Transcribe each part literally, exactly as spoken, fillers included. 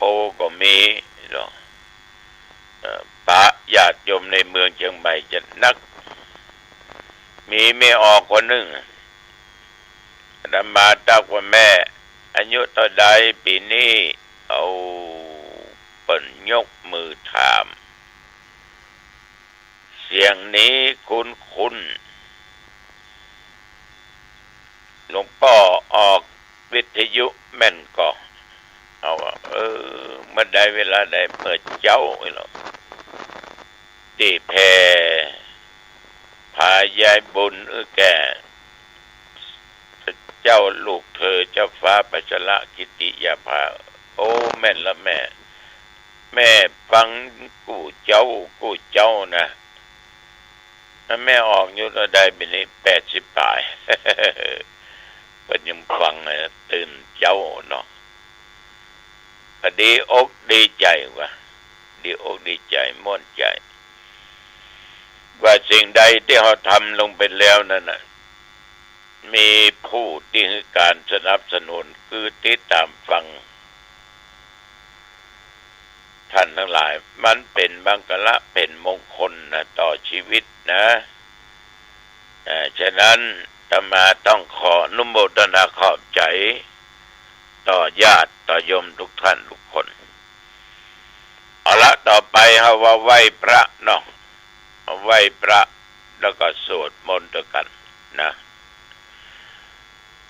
ปก็มีเนาะ เอ่อ ปะญาติโยมในเมืองเจียงใหม่จะนัก มีแม่ออกคนนึ่ง อาตมาตักว่า แม่อายุเต้าใดปี๋นี้ เอา เปิ้นยกมือถาม เสียงนี้คุ้นๆ หลวงป้อออกวิทยุแม่นก่อ เอาว่า เออ เมื่อใดเวลาใด เมื่อเจ๊าเนาะ ตี้แผ่ผายายบุญอื้อแก่ เจ้าลูกเธอเจ้าฟ้าพัชรกิติยาภา โอ้ แม่นละแม่ แม่ฟังกู้เจ๊ากู้เจ๊านะ แม่ออกอายุเต้าใดปี๋นี้ แปดสิบป๋าย เปิ้นยังฟังนะ ตื่นเจ๊าเนาะ ก็ดีอกดีใจ๋ว่า ดีอกดีใจ๋ ม่วนใจ๋ ว่าสิ่งใดตี้เฮาทำลงไปแล้วนั้นน่ะ มีผู้ตี้หื้อก๋านสนับสนุน คือติดต๋ามฟัง ท่านตังหลาย มันเป๋นมังคละ เป๋นมงคลนะ ต่อชีวิตนะ เอ่อ ฉะนั้นอาตมาต้องขออนุโมทนาขอบใจ๋ ต่อญาติต่อโยมทุกท่านทุกคน เอาละ ต่อไปเฮาว่าไหว้พระเนาะ ไหว้พระ แล้วก็สวดมนต์ตวยกั๋นนะ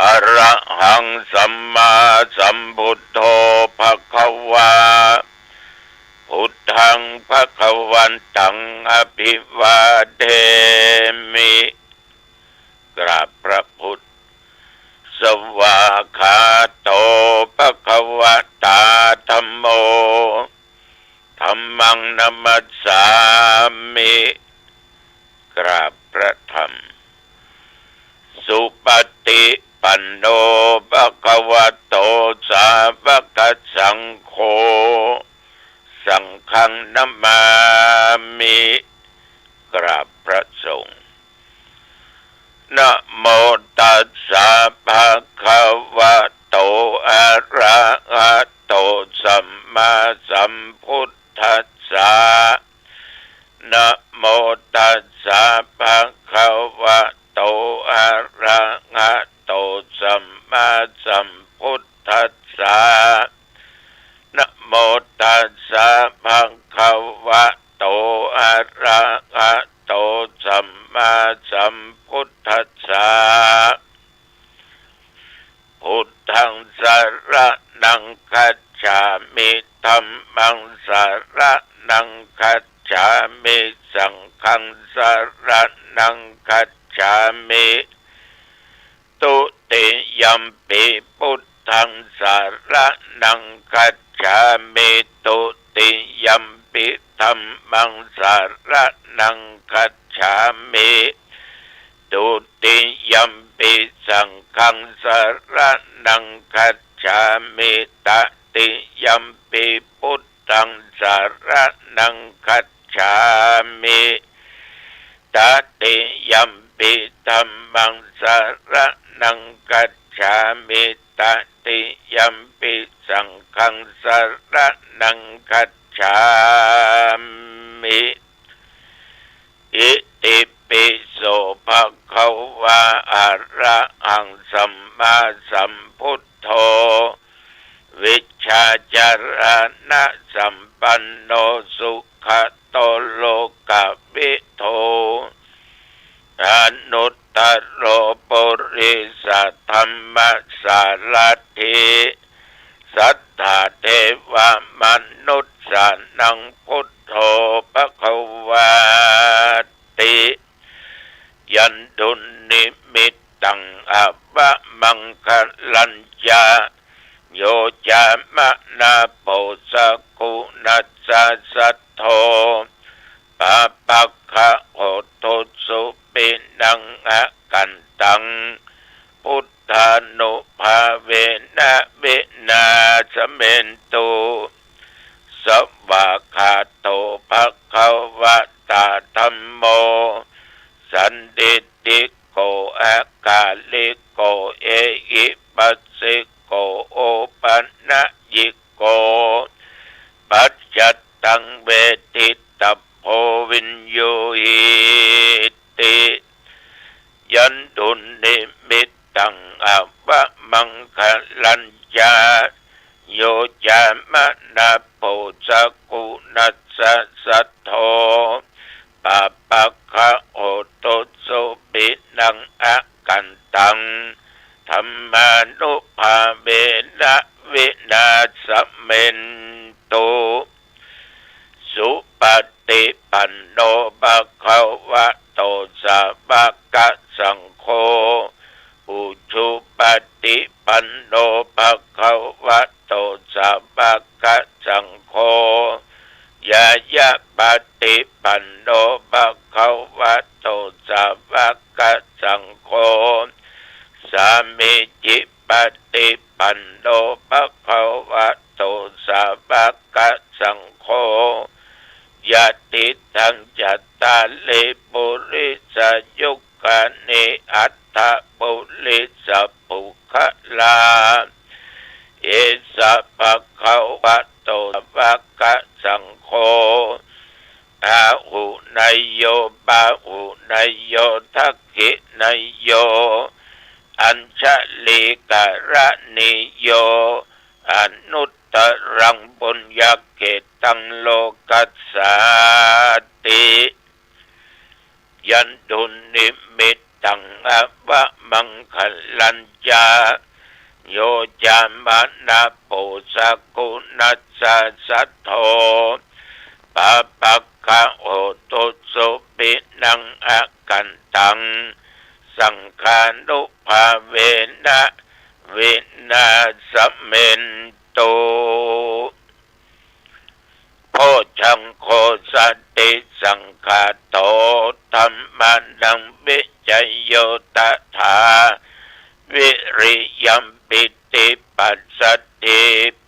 อะระหังสัมมาสัมพุทโธภะคะวา พุทธังภะคะวันตังอะภิวาเทมิ กราบพระพุทธ สวากขาโตภะคะวะตาธัมโม ธัมมังนะมัสสามิ กราบพระธรรม สุปฏิปันโนภะคะวะโตสาวกสังโฆ สังฆังนะมามิ กราบพระสงฆ์ นะโมตัสสะภะคะวะโต อะระหะโต สัมมาสัมพุทธัสสะ นะโมตัสสะภะคะวะโต อะระหะโต สัมมาสัมพุทธัสสะ นะโมตัสสะภะคะวะโต อะระหะโต สัมมาสัมพุทธัสสะ พุทธังสะระณังคัจฉามิ ธัมมังสะระณังคัจฉามิ สังฆังสะระณังคัจฉามิ ตุติยัมปิพุทธังสะระณังคัจฉามิ ตุติยัมปิธัมมังสะระณังคัจฉามิ ตุติยัมปิสังฆังสะระณังคัจฉามิ ตติยัมปิพุทธังสะระณังคัจฉามิ ตติยัมปิธัมมังสะระณังคัจฉามิ ตติยัมปิสังฆังสะระณังคัจฉามิ อิติปิโสภะคะวะ อะระหังสัมมาสัมพุทโธ วิชชาจารณะสัมปันโน สุขะโตโลกะวิทู อนุตตโรปุริสะธัมมะสารัตถิ สัตถาเทวะมนุสสานังพุทโธภะคะวาติ ยันดุนนิมิตตังอะวะมังคะลัญจะ โยจะมะนาโปสะกุณัสสะสัทโธ ปาปักขะโหตุสุปินังอะกันตัง พุทธานุภาเวนะวินาสเมนตุ สวากขาโตภะคะวะตาธัมโม สันทิฏฐิโก อะกาลิโก เอหิปัสสิโก โอปะนะยิโก ตัง เวทิตะโพ วิญญูหีติ ยันตุนิมิตตัง อวะมังคะลัญจะ โย จามะนะ โภชะกุณัสสะ สัทโธ ปาปะคะโหตุ สุขินัง อกันตัง ธัมมานุภาเวนะ วินาสเมนตุ สุปฏิปันโน ภะคะวะโต สาวะกะสังโฆ อุจุปฏิปันโน ภะคะวะโต สาวะกะสังโฆ ญาณปฏิปันโน ภะคะวะโต สาวะกะสังโฆ สามีจิปฏิปันโน ภะคะวะโต สาวะกะสังโฆ ยะติตัง จัตตาริ ปุริสายุคานิ อัตถะ ปุริสะ ปุคคลา เอสะ ภะคะวะโต สาวะกะสังโฆ อาหุเนยโย ปาหุเนยโย ทักขิเนยโย อัญชลีกะรณีโย อนุตตรัง ปุญญะเขตัง โลกัสสาติ ยันตุนิมิตตัง อวะมังคะลัญจะ โย จามะนะ โภชะกุณัสสะ สัทโธ ปาปะคะโหตุ สุขินัง อกันตัง สังฆานุภาเวนะ วินาสเมนตุ โพชฌังโฆ สติสังขาโต ธัมมานัง วิจโย ตถา วิริยะ ปีติ ปัสสัทธิ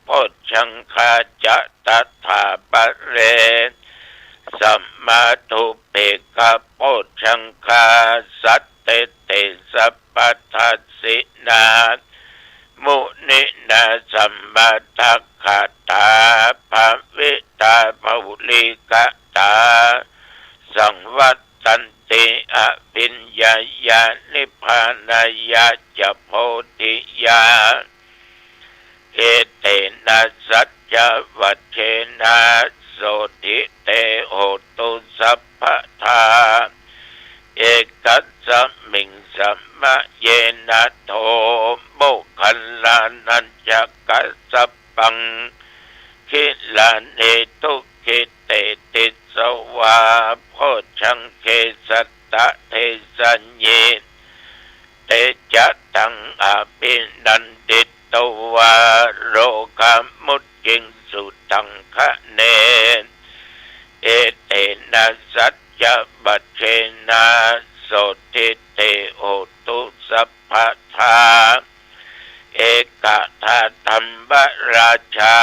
โพชฌังคาจะ ตถาปะเร สัมมาทิฏฐิกะ โพชฌังคา สัตถิติ สัพพะทัสสินา มุนินา สัมมาทักขาถา ภาวิตา ปุริกตา สังวัตตันติ อภิญญายา นิพพานายาจะ โพธิยา เอเตนะ สัจจวัจเจนะ โสตถิ เต โหตุ สัพพะทา เอกัสสมิง สมะเยนะ โท โมคคัลลานัญจะ กัสสปัง ขิลานิ ทุกขิเตติสวา โพชฌังเข สัตตะเทสะยิ เตจะตัง อภินันทิตวา โรกามุจจิงสุตังคะเน เอเตนะ สัจจวัจเจนะ โสตถิ เต โหตุ สัพพะทา เอกะทาธัมมราชา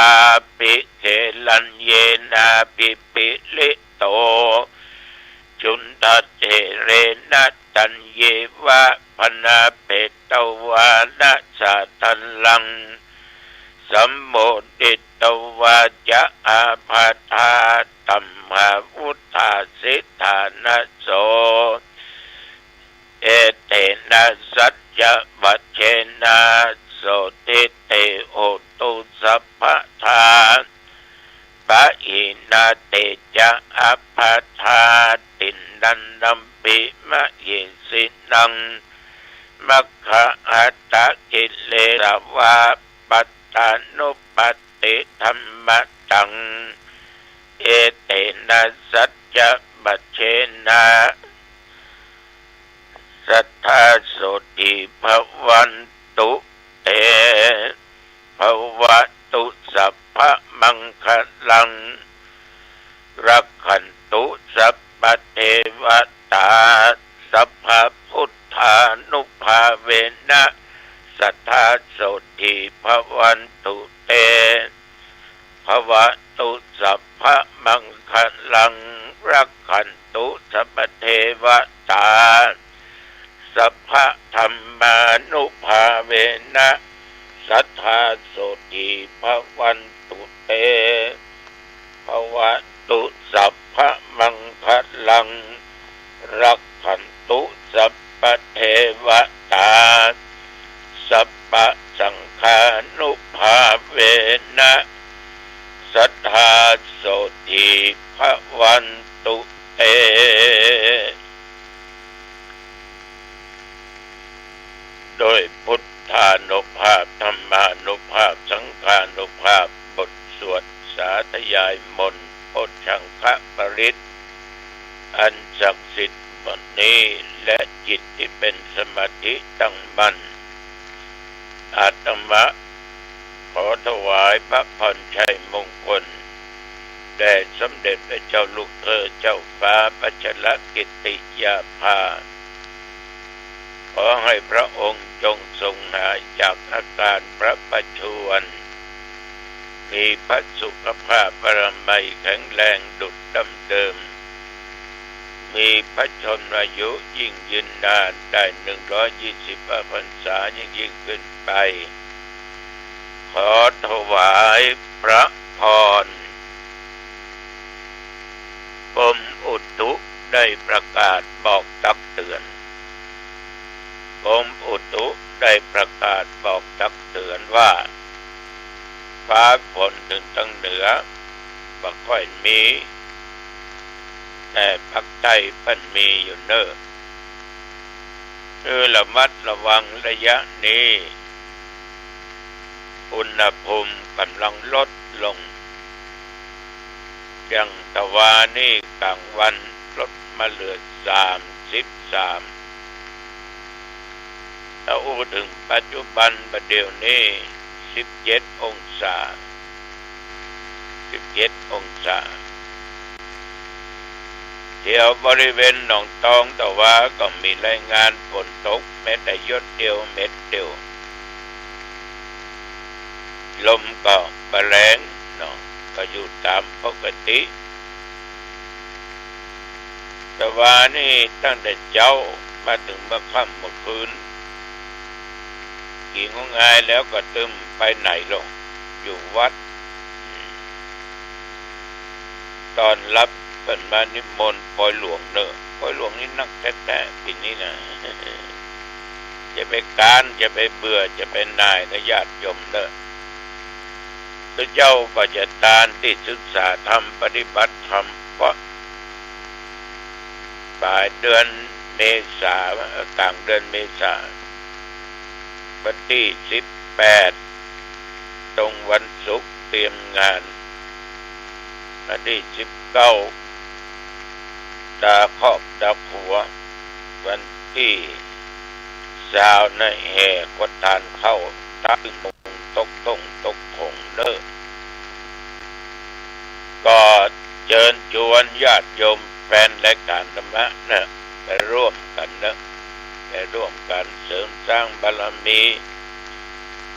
ปิเขลัญเยนะ ปิปิลิโต จุณฑะเถเรนะ ตัญเยวะ พนาเปตวานะ สาทะลัง สัมโมทิตวาจะ อาภาธา ตัมหาวุฏฐาสิฐานะโส เอเตนะ สัจจวัจเจนะ โสตถิ เต โหตุ สัพพะทา ปะหินา เตจะ อาภาธา ติณฑันตัมปิ มะหิสินัง มัคคะหัตถะ กิเลสะวา ปัตตานุปัตติธัมมะตัง เอเตนะ สัจจวัจเจนะ สัทธา โสตถิ ภะวันตุ เต ภะวะตุ สัพพะมังคะลัง รักขันตุ สัพพะเทวะตา สัพพะพุทธานุภาเวนะ สัทธา โสตถิ ภะวันตุ เต ภะวะตุ สัพพะมังคะลัง รักขันตุ สัพพะเทวะตา สัพพะธัมมานุภาเวนะ สัทธา โสตถิ ภะวันตุ เต ภะวะ สัทธาโสตถีภวันตุเต ด้วยพุทธานุภาพ ธรรมานุภาพ สังฆานุภาพ บทสวดสาธยายมนต์ โพชฌังคปริตร อันศักดิ์สิทธิ์บทนี้ และจิตที่เป็นสมาธิตั้งมั่น อาตมาขอถวายพระพรชัยมงคล แด่สมเด็จพระเจ้าลูกเธอเจ้าฟ้าพัชรกิติยาภา ขอให้พระองค์จงทรงหายจากอาการพระประชวร มีพระสุขภาพพลามัยแข็งแรงดุจดั้งเดิม มีพระชนมายุยิ่งยืนนานได้หนึ่งร้อยยี่สิบพรรษายิ่งๆ ขึ้นไป ขอถวายพระพร กรมอุตุได้ประกาศบอกตักเตือน กรมอุตุได้ประกาศบอกตักเตือนว่า ฟ้าฝนเถิงตางเหนือบ่ค่อยมี แต่ภาคใต้เปิ้นมีอยู่เน่อ คือระมัดระวังระยะนี้ อุณหภูมิกำลังลดลง อย่างตะวานี่กลางวันลดมาเหลือสามสิบสาม ถ้าอู้เถิงปัจจุบันบ่าเดี่ยวนี้สิบเจ็ดองศา สิบเจ็ดองศา แถวบริเวณหนองตองตะวาก็มีรายงานฝนตกแม้แต่หยดเดียวเม็ดเดียว ลมก็บ่แรงเนาะ ก็อยู่ต๋ามปกติ ตะวานี่ตั้งแต่เจ๊ามาเถิงเมื่อค่ำเมื่อคืน กิ๋นของงายแล้วก็ตึมไปไหนลง อยู่วัด ต้อนฮับเปิ้นมานิมนต์ปอยหลวงเน่อ ปอยหลวงนี่นักแต๊ๆ ปี๋นี้นะ จะไปก๊าน จะไปเบื่อ จะไปหน่ายนะญาติโยมเน่อ พระเจ้าประจะตานตี้ศึกษาธรรม ปฏิบัติธรรม เพราะปลายเดือนเมษา เอ่อ กลางเดือนเมษา วันตี้สิบแปด ตรงวันศุกร์เตรียมงาน วันตี้สิบเก้า ต๋าครอบต๋าครัว วันตี้ซาวนะแห่ขวัญทานเข้า ตึงมงตกต้งตกผงเน่อ ก็เจิญจวนญาติโยมแฟนรายก๋านธรรมะเน่อ ไปร่วมกั๋นเน่อ ไปร่วมกั๋นเสริมสร้างบารมี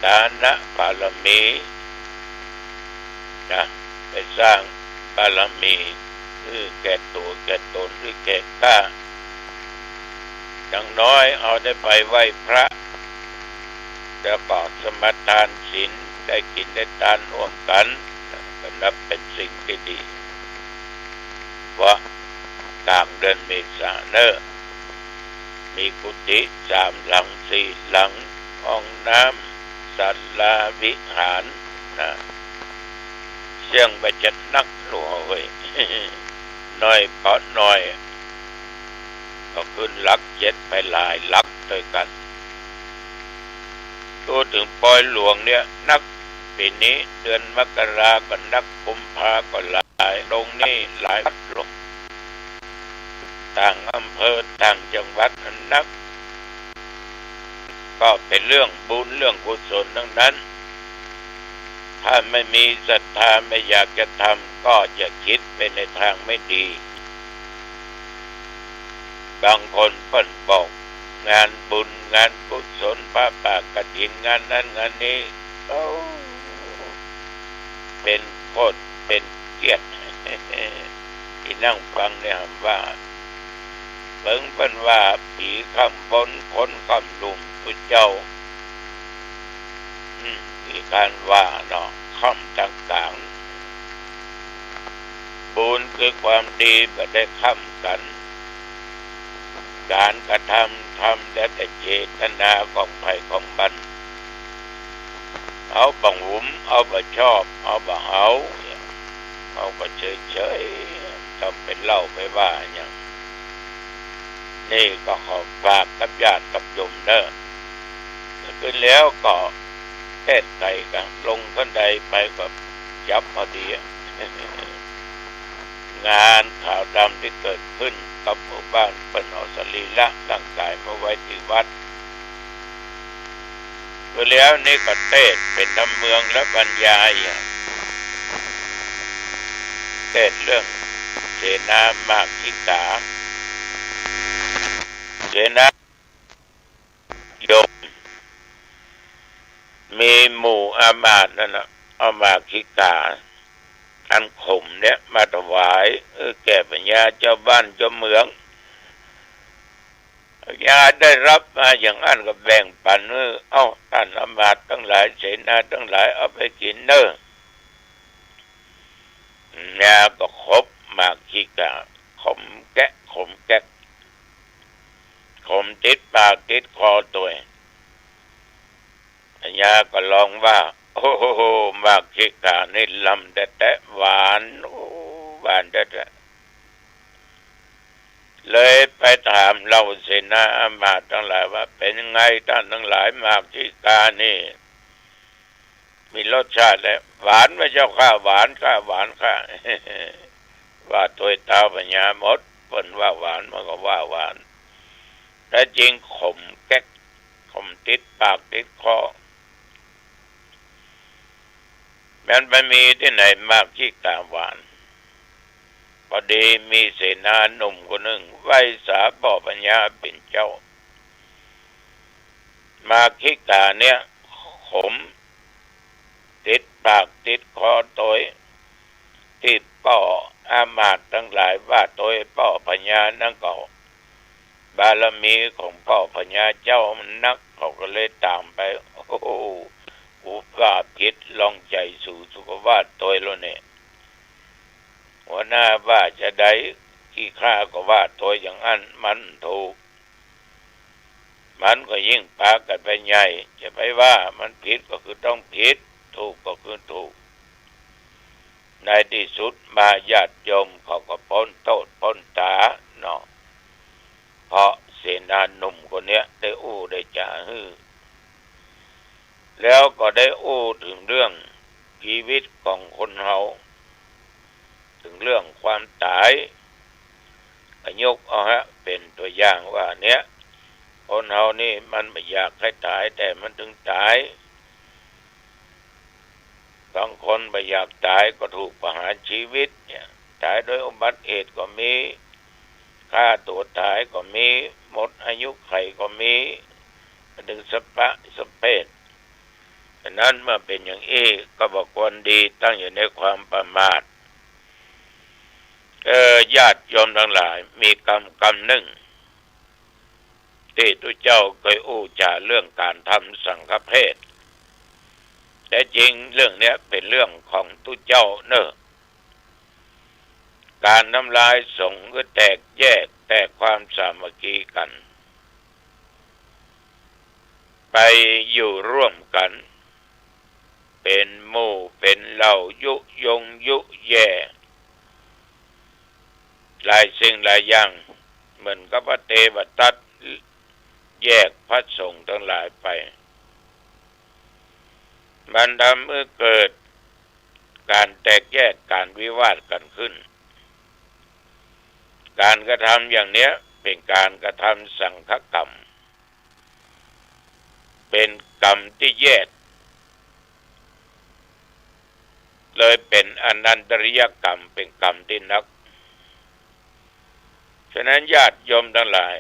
ทานะบารมี นะ ไปสร้างบารมีหื้อแก่ตั๋วแก่ต๋นหื้อแก่ข้า อย่างน้อยเฮาได้ไปไหว้พระ แล้วก็สมาทานศีล ได้กิ๋นได้ตานร่วมกั๋น ก็นับเป๋นสิ่งตี้ดี เพราะกลางเดือนเมษาเน่อ มีกุฏิสามหลังสี่หลัง ห้องน้ำ ศาลาวิหารนะ เสี้ยงบ่าจะนักหลวงเว้ย น้อยปอน้อย ก็ขึ้นหลักเจ็ดไปหลายหลักตวยกั๋น อู้เถิงปอยหลวงเนี่ยนัก ปี๋นี้เดือนมกราก็นัก กุมภาก็หลาย ลงนี่หลายวัดลง ต่างอำเภอต่างจังหวัดนั้นนัก ก็เป๋นเรื่องบุญเรื่องกุศลตังนั้น ถ้าไม่มีศรัทธาไม่อยากจะทำ ก็จะคิดไปในตางไม่ดี บางคนเปิ้นบอกงานบุญงานกุศล ผ้าป่ากฐิน งานนั้นงานนี้ โอ้ เป๋นโคตรเป๋นเกียรติ ตี้นั่งฟังเนี่ยว่า เปิงเปิ้นว่าผีข้างบนคนข้างลุ่ม พุทธเจ้า อืม มีก๋านว่าเนาะ ข้ามตางก๋าง บุญคือความดีบ่ได้ข้ามกั๋น ก๋านกระทำ ทำแล้วแต่เจตนาของใผของมัน เอาบ่หงุม เอาบ่ชอบ เอาบ่เอา เฉยๆ ต้องไปเล่าไปว่าหยัง นี่ก็ขอฝากกับญาติกับโยมเน่อ ขึ้นแล้วก็เทศน์ไตกั๋น ลงคันไดไปก็จับพอดี งานขาวดำตี้เกิดขึ้นกับหมู่บ้านเปิ้นเอาสรีระร่างก๋ายมาไว้ตี้วัด ขึ้นแล้วนี่ก็เตสน์เป๋นธรรมเมืองและบรรยายอะ เตสน์เรื่องเสนาหมากขิกขา เสนาโยม มีหมู่อามาตย์นั่นน่ะ เอาหมากขิกขาอันขมเนี่ยมาถวาย เออ แก่พญาเจ้าบ้านเจ้าเมือง พญาได้ฮับมาอย่างอั้นก็แบ่งปั๋น เออ เอ้า ต้านอามาตย์ตังหลาย เสนาตังหลาย เอาไปกิ๋นเน่อ พญาก็ขบหมากขิกขา ขมแก๊ก ขมแก๊ก ขมติดปากติดคอตวย พญาก็ลองว่า โอ้โห หมากขิกขานี่ลำแต๊ๆ หวาน โอ้ หวานแต๊ๆ เลยไปถามเหล่าเสนาอามาตย์ตังหลายว่า เป๋นยังไงต้านตังหลาย หมากขิกขานี่ มีรสชาติแล หวานไหมเจ้าข้า หวานข้า หวานข้า ว่าตวยต้าวพญาหมด เปิ้นว่าหวานมันก็ว่าหวาน แต่จริงขมแก๊ก ขมติดปากติดคอ มันไปมีตี้ไหนหมากขิกขาหวาน พอดีมีเสนาหนุ่มคนนึ่งไหว้สาป้อพญาเป๋นเจ้า หมากขิกขาเนี่ยขม ติดปากติดคอตวย ตี้ป้ออามาตย์ตังหลายว่าตวยป้อพญานั้นก็ บารมีของป้อพญาเจ้ามันนัก เขาก็เลยต๋ามไป โอ้โห กูว่าผิดลองใจ๋สู สูก็ว่าตวยแล้วเนี่ย หัวหน้าว่าจาใด ขี้ข้าก็ว่าตวยอย่างอั้น มันถูก มันก็ยิ่งปากั๋นไปใหญ่ จะไปว่ามันผิดก็คือต้องผิด ถูกก็คือถูก ในตี้สุดมาญาติโยมเขาก็ป๊นโต้ษป๊นต๋าเนาะ เพราะเสนาหนุ่มคนเนี้ยได้อู้ได้จ๋าหื้อ แล้วก็ได้อู้เถิงเรื่องจีวิตของคนเฮา เถิงเรื่องความต๋าย ก็ยกเอาฮะ เป๋นตั๋วอย่างว่าเนี่ย คนเฮานี่มันบ่อยากหื้อต๋าย แต่มันเถิงต๋าย บางคนบ่อยากต๋ายก็ถูกประหารจีวิตเนี่ย ต๋ายโดยอุบัติเหตุก็มี ฆ่าตั๋วต๋ายก็มี หมดอายุขัยก็มี เถิงสะปะสะเปด ฉะนั้นเมื่อเป๋นอย่างอี้ก็บ่ควรดี ตั้งอยู่ในความประมาท เออ ญาติโยมตังหลาย มีกำกำนึ่ง ตี้ตุ๊เจ้าเกยอู้จ๋าเรื่องก๋านทำสังฆเพศ แต่จริงเรื่องเนี้ยเป๋นเรื่องของตุ๊เจ้าเน่อ ก๋านทำลายสงฆ์คือแตกแยก แตกความสามัคคีกั๋น ไปอยู่ร่วมกั๋น เป๋นหมู่เป๋นเหล่า ยุยงยุแย่ หลายสิ่งหลายอย่าง เหมือนกับพระเทวทัตแยกพระสงฆ์ตังหลายไป มันทำหื้อเกิดก๋านแตกแยก ก๋านวิวาทกั๋นขึ้น ก๋านกระทำอย่างเนี้ยเป๋นก๋านกระทำสังฆกรรม เป๋นกรรมตี้แยก เลยเป๋นอนันตริยกรรม เป๋นกรรมตี้นัก ฉะนั้นญาติโยมตังหลาย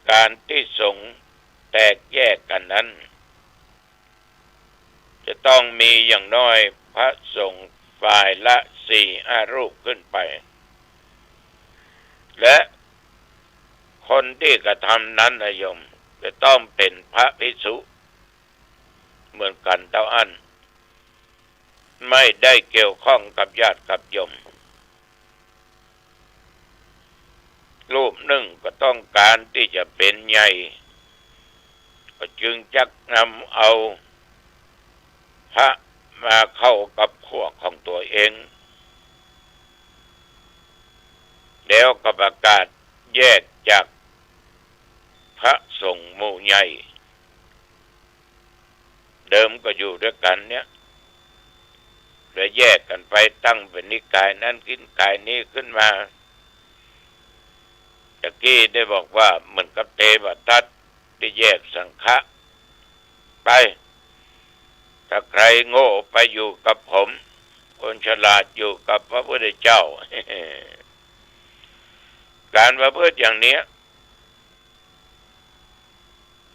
ก๋านตี้สงฆ์แตกแยกกั๋นนั้น จะต้องมีอย่างน้อยพระสงฆ์ฝ่ายละสี่ห้ารูปขึ้นไป และคนตี้กระทำนั้นนะโยม จะต้องเป๋นพระภิกษุเหมือนกั๋นเต้าอั้น ไม่ได้เกี่ยวข้องกับญาติกับโยม รูปนึ่งก็ต้องก๋านตี้จะเป๋นใหญ่ ก็จึงจักนำเอาพระมาเข้ากับพวกของตั๋วเอง แล้วก็ประกาศแยกจากพระสงฆ์หมู่ใหญ่ เดิมก็อยู่ด้วยกั๋นเนี่ย แล้วแยกกั๋นไปตั้งเป๋นนิกายนั้นนิกายนี้ขึ้นมา ตะกี้ได้บอกว่าเหมือนกับเทวทัตได้แยกสังฆะไป ถ้าใครโง่ไปอยู่กับผม คนฉลาดอยู่กับพระพุทธเจ้า ก๋านประพฤติอย่างเนี้ย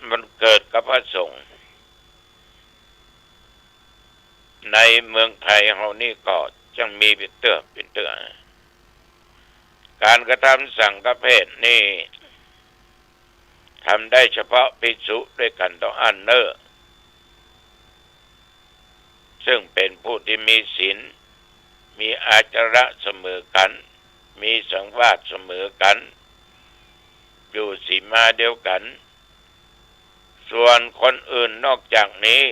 มันเกิดกับพระสงฆ์ ในเมืองไทยเฮานี่ก็จั้งมีเป๋นเตื้อเป๋นเตื้อ ก๋านกระทำสังฆเพศนี่ ทำได้เฉพาะภิกษุด้วยกั๋นเต้าอั้นเน่อ ซึ่งเป๋นผู้ตี้มีศีล มีอาจาระเสมอกั๋น มีสังวาสเสมอกั๋น อยู่สีมาเดียวกั๋น ส่วนคนอื่นนอกจากนี้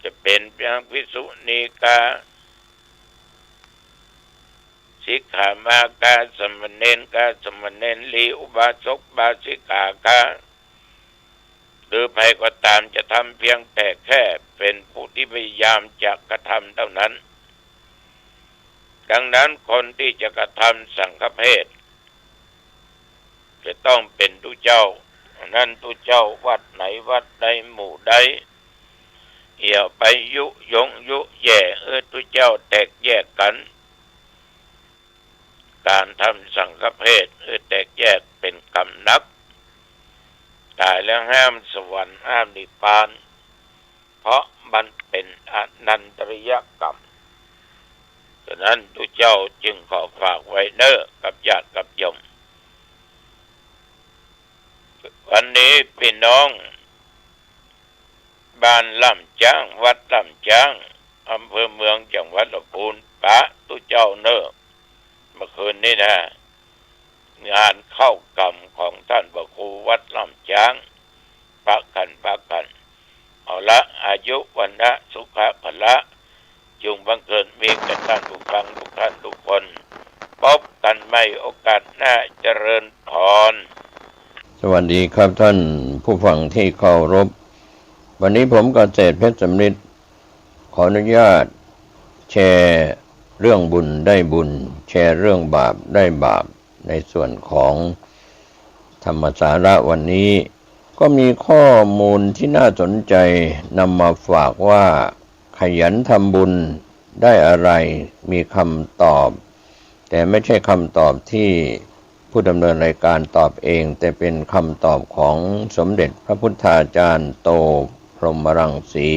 จะเป๋นเปียงภิกษุณีกา สิกขามาคา สามเณรกา สามเณรี อุบาสกอุบาสิกากา หรือใผก็ต๋ามจะทำเพียงแต่แค่เป๋นผู้ตี้พยายามจะกระทำเต้านั้น ดังนั้นคนตี้จะกระทำสังฆเพศ จะต้องเป๋นตุ๊เจ้า นั้นตุ๊เจ้าวัดไหนวัดใดหมู่ใด อย่าไปยุยงยุแย่ เออตุ๊เจ้าแตกแยกกั๋น ก๋านทำสังฆเพศ เออแตกแยกเป๋นกรรมหนัก ต๋ายแล้วห้ามสวรรค์ห้ามนิพพาน เพราะมันเป๋นอนันตริยกรรม ฉะนั้นตุ๊เจ้าจึงขอฝากไว้เน่อกับญาติกับโยม วันนี้ปี้น้องบ้านล่ำจ๊าง วัดล่ำจ๊าง อำเภอเมือง จังหวัดลำพูน ปะตุ๊เจ้าเน่อ เมื่อคืนนี้นะ งานเข้ากรรมของต้านพระครูวัดล่ำจ๊าง ปะกั๋น ปะกั๋น เอาละ อายุ วรรณะ สุขะ พละ จงบังเกิดมีแก่ต้านผู้ฟังทุกท่านทุกคน ปบกั๋นใหม่โอกาสหน้า เจริญพร สวัสดีครับท่านผู้ฟังที่เคารพ วันนี้ผมเกษตรเพชรสำริด ขออนุญาตแชร์เรื่องบุญได้บุญ แชร์เรื่องบาปได้บาป ในส่วนของธรรมสาระวันนี้ ก็มีข้อมูลที่น่าสนใจนำมาฝากว่า ขยันทำบุญได้อะไร มีคำตอบ แต่ไม่ใช่คำตอบที่ผู้ดำเนินรายการตอบเอง แต่เป็นคำตอบของสมเด็จพระพุทธาจารย์โต พรหมรังสี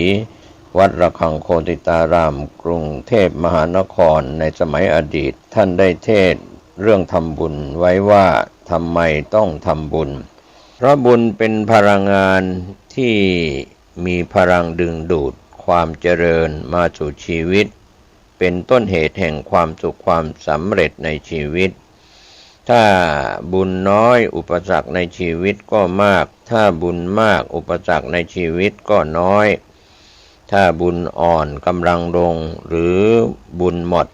วัดระฆังโคสิตาราม กรุงเทพมหานคร ในสมัยอดีต ท่านได้เทศน์เรื่องทำบุญไว้ว่า ทำไมต้องทำบุญ เพราะบุญเป็นพลังงานที่มีพลังดึงดูดความเจริญมาสู่ชีวิต เป็นต้นเหตุแห่งความสุขความสำเร็จในชีวิต ถ้าบุญน้อยอุปสรรคในชีวิตก็มาก ถ้าบุญมากอุปสรรคในชีวิตก็น้อย ถ้าบุญอ่อนกำลังลง หรือบุญหมด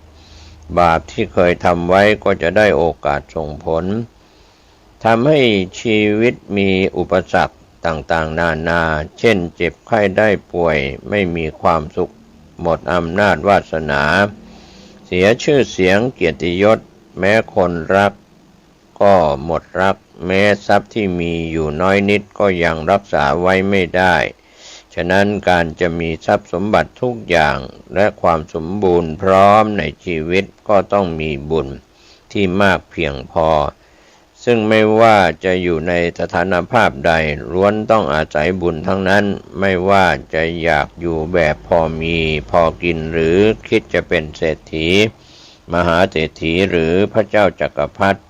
บาปที่เคยทำไว้ก็จะได้โอกาสส่งผล ทำให้ชีวิตมีอุปสรรคต่างๆ นานา เช่น เจ็บไข้ได้ป่วย ไม่มีความสุข หมดอำนาจวาสนา เสียชื่อเสียงเกียรติยศ แม้คนรักก็หมดรัก แม้ทรัพย์ที่มีอยู่น้อยนิดก็ยังรักษาไว้ไม่ได้ ฉะนั้นการจะมีทรัพย์สมบัติทุกอย่าง และความสมบูรณ์พร้อมในชีวิตก็ต้องมีบุญที่มากเพียงพอ ซึ่งไม่ว่าจะอยู่ในสถานภาพใด ล้วนต้องอาศัยบุญทั้งนั้น ไม่ว่าจะอยากอยู่แบบพอมีพอกิน หรือคิดจะเป็นเศรษฐี มหาเศรษฐี หรือพระเจ้าจักรพรรดิ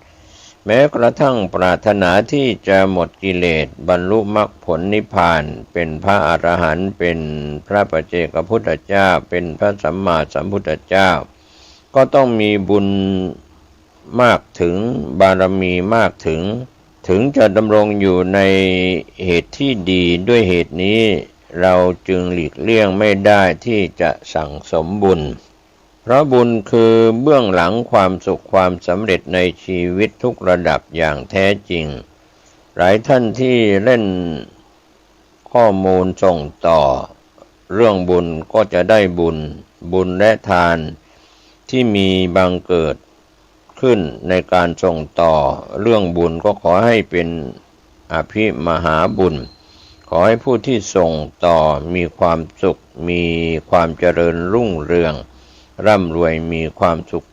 แม้กระทั่งปรารถนาที่จะหมดกิเลส บรรลุมรรคผลนิพพาน เป็นพระอรหันต์ เป็นพระปัจเจกพุทธเจ้า เป็นพระสัมมาสัมพุทธเจ้า ก็ต้องมีบุญมากถึง บารมีมากถึง ถึงจะดำรงอยู่ในเหตุที่ดี ด้วยเหตุนี้ เราจึงหลีกเลี่ยงไม่ได้ที่จะสั่งสมบุญ เพราะบุญคือเบื้องหลังความสุขความสำเร็จในชีวิตทุกระดับอย่างแท้จริง หลายท่านที่เล่นข้อมูลส่งต่อเรื่องบุญก็จะได้บุญ บุญและทานที่มีบังเกิดขึ้นในการส่งต่อเรื่องบุญก็ขอให้เป็นอภิมหาบุญ ขอให้ผู้ที่ส่งต่อมีความสุข มีความเจริญรุ่งเรือง ร่ำรวย มีความสุข